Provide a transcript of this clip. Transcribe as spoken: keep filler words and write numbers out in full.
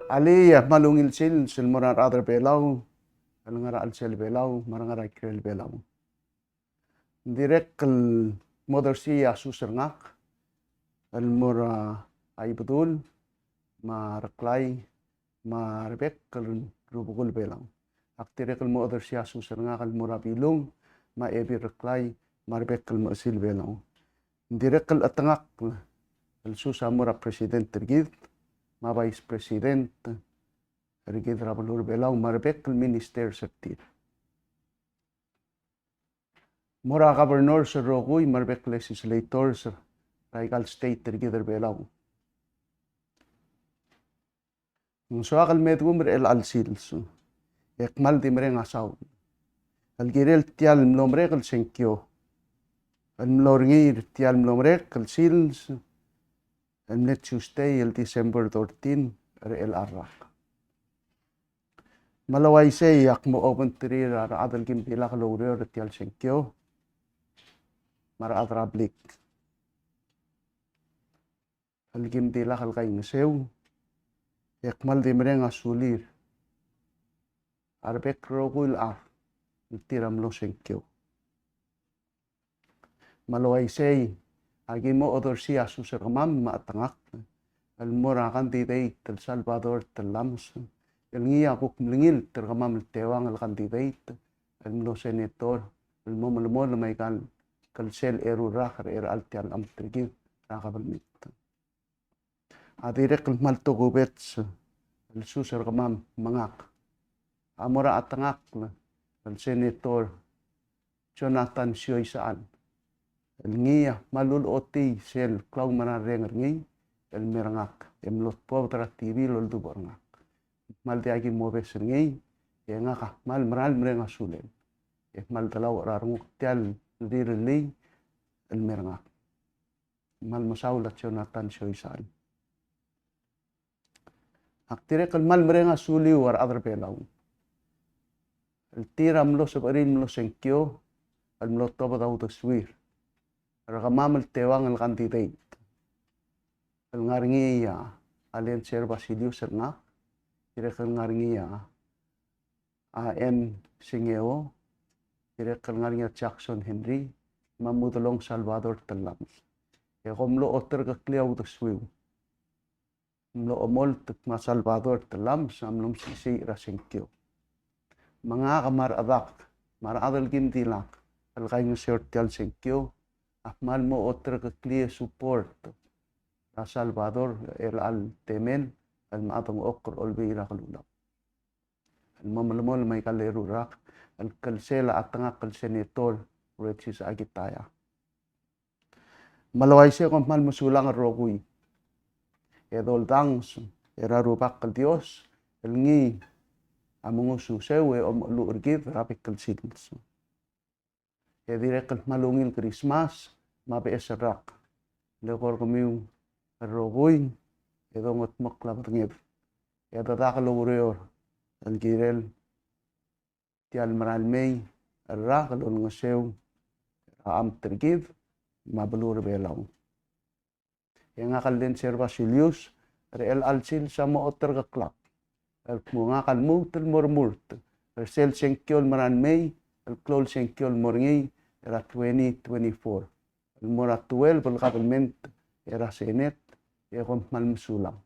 Alii, a kmal ungil sils el mo er a rechad er a Belau el ngar er a chelsel Belau me a re ngar er a ikrel Belau. Ng dirrek el mo odersii a sus er ngak el mo er a Ibedul me a Reklai me a rebek el rubekul Belau. Ak dirrek el mo odersii a sus er ngak el mo er a Bilung me a Ebil Reklai me a rebek el mechesil Belau. Ng dirrek el chetengakl el sus a mo er a President er kid me a Vice President er kid er a beluu er Belau me a rebek el ministers er tir. Mo er a governors el rokui me a rebek el legislators er aika el state er kid er Belau. Ng soak el me dmu er chelecha el sils e kmal di mereng a saul el kirel tia el mlo merek el sengkio el mlo er ngii er tia el mlo merek el sils el mle Tuesday el December thirteen er chelecha el rak. Me le uaisei ak mo obengterir a rechad el kim dimlak el oureor er tia el sengkio me a rechad er a blik el kim dimlak el kaingeseu e kmal di mereng a sulir a rebek el rokui el chad el tir a mlo sengkio. Me le uaisei, aki mo odersii a sus er kemam me a chetengakl el mo er a candidate el Salvador Tellames el ngii a kuk mlengilt er kemam el teuang el candidate el mlo senator el mo melemolem aika el klsel eru el rak er chelecha el tia el amt er kid er a kabelment. A dirrek el kmal tokubets el sus er kemam me ngak a mo er a chetengakl el Senator Jonathan Sioisechal el ngii a kmal ulechotii sel klaumerang er ngii el mer ngak e mlo tbobed er a T V el oldubech er ngak. Kmal diak ki mobes er ngii e ngak a kmal meral mereng a sulel e kmal delaoch er a renguk tia el rirellii el mer ngak. Kmal mesaul a Jonathan Sioisechal. Ak dirrek el kmal mereng a suliu a rechad er Belau el tir a mlo sebechir el mlo sengkio el mlo tobed a uldesuir er kemam el teuang el candidate el ngar er ngii a Lentcer Basilius er ngak, dirrek el ngar er ngii a a Ann Singeo, dirrek el ngar er ngii a Jackson Henry, me a Mudelong Salvador Tellames. E kom mlo oterekeklii a uldesuiu. Mlo omolt me a Salvador Tellames a mlo mesisiich er a sengkio. Me ngak me a rechedak me a rechad el kim dimlak el kaingeseu er tia el sengkio a kmal mo oterekeklii e support er a Salvador er chelecha el temel el mla dengchokl er a Olbiil er a Kelulau el mo melemolem aika el eru el rak el klsel a chetengakl el Senator Regis Akitaya. Me le uaisei kom kmal mesulang el rokui e doldanges er a Rubak el Dios el ngii a mengususeu e omecheluch er kid er a bek el sils. E dirrek el kmal ungil Krismas me a beches el rak el eko er kemiu el rokui e dongetmokl a bedenged e dedak el oureor el kirel tia el merael mei el rak el olengeseu er a amt er kid me a beluu er Belau. E ngak el Lentcer Basilius er chelecha el sils a mo oterekeklak el kmo ngak a lmuut el mo remurt er sel sengkio el merael mei el klou el sengkio el mo er ngii er a twenty twenty-four el mo er a twelve el kabelment er a Senate e kom kmal mesulang.